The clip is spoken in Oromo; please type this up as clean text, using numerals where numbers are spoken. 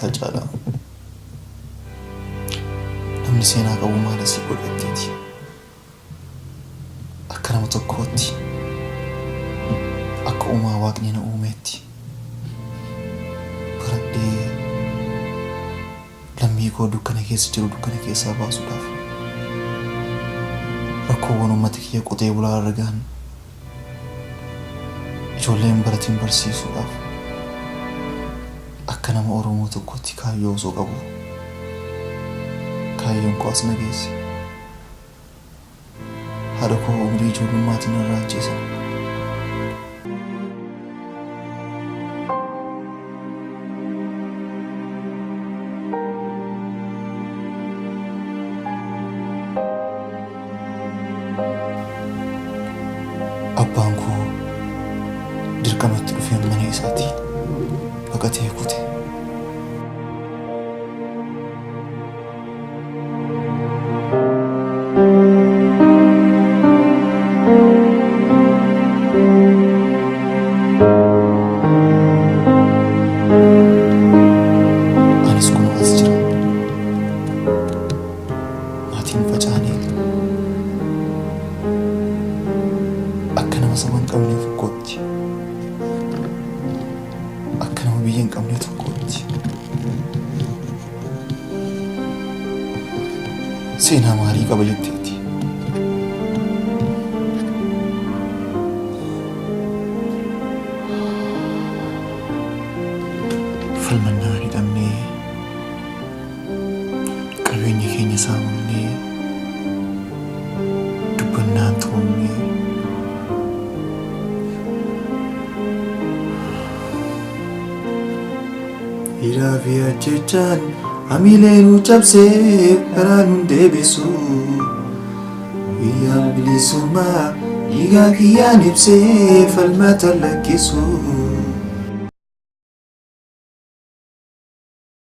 yaadattaa caalaa. Namni seenaa qabu maal asii godhatteeti? Akka nama tokkootti, akka uumaa waaqni na uumeetti baradhee lammii koo dukkana keessa jiru dukkana keessaa baasuudhaaf rakkoowwan uummata kiyya qotee bulaa irra gahan ijoollee hin baratin barsiisuudhaaf akka nama Oromoo tokkootti kaayyoo osoo qabu kaayyoon koo as na geesse. Haadha koo umrii ijoollummaatiin narraa ajjeesan. Abbaan koo dirqamatti dhufee mana isaatii baqatee kute. Anis kunoo as jira. Maatiin facaanee akka nama saba hin qabne tokkootti, akka nama biyya hin qabne tokkootti. Seenaa maalii qaba jetteeti? Falmannaa hidhamnee qabeenya keenya saamamnee dubbannaan tumamnee Hidhaa fi ajjechaan hamilee nu cabsee karaa nun deebisu. Guyyaan bilisummaa dhiigaa kiyyaan ibsee falmata lakkisu.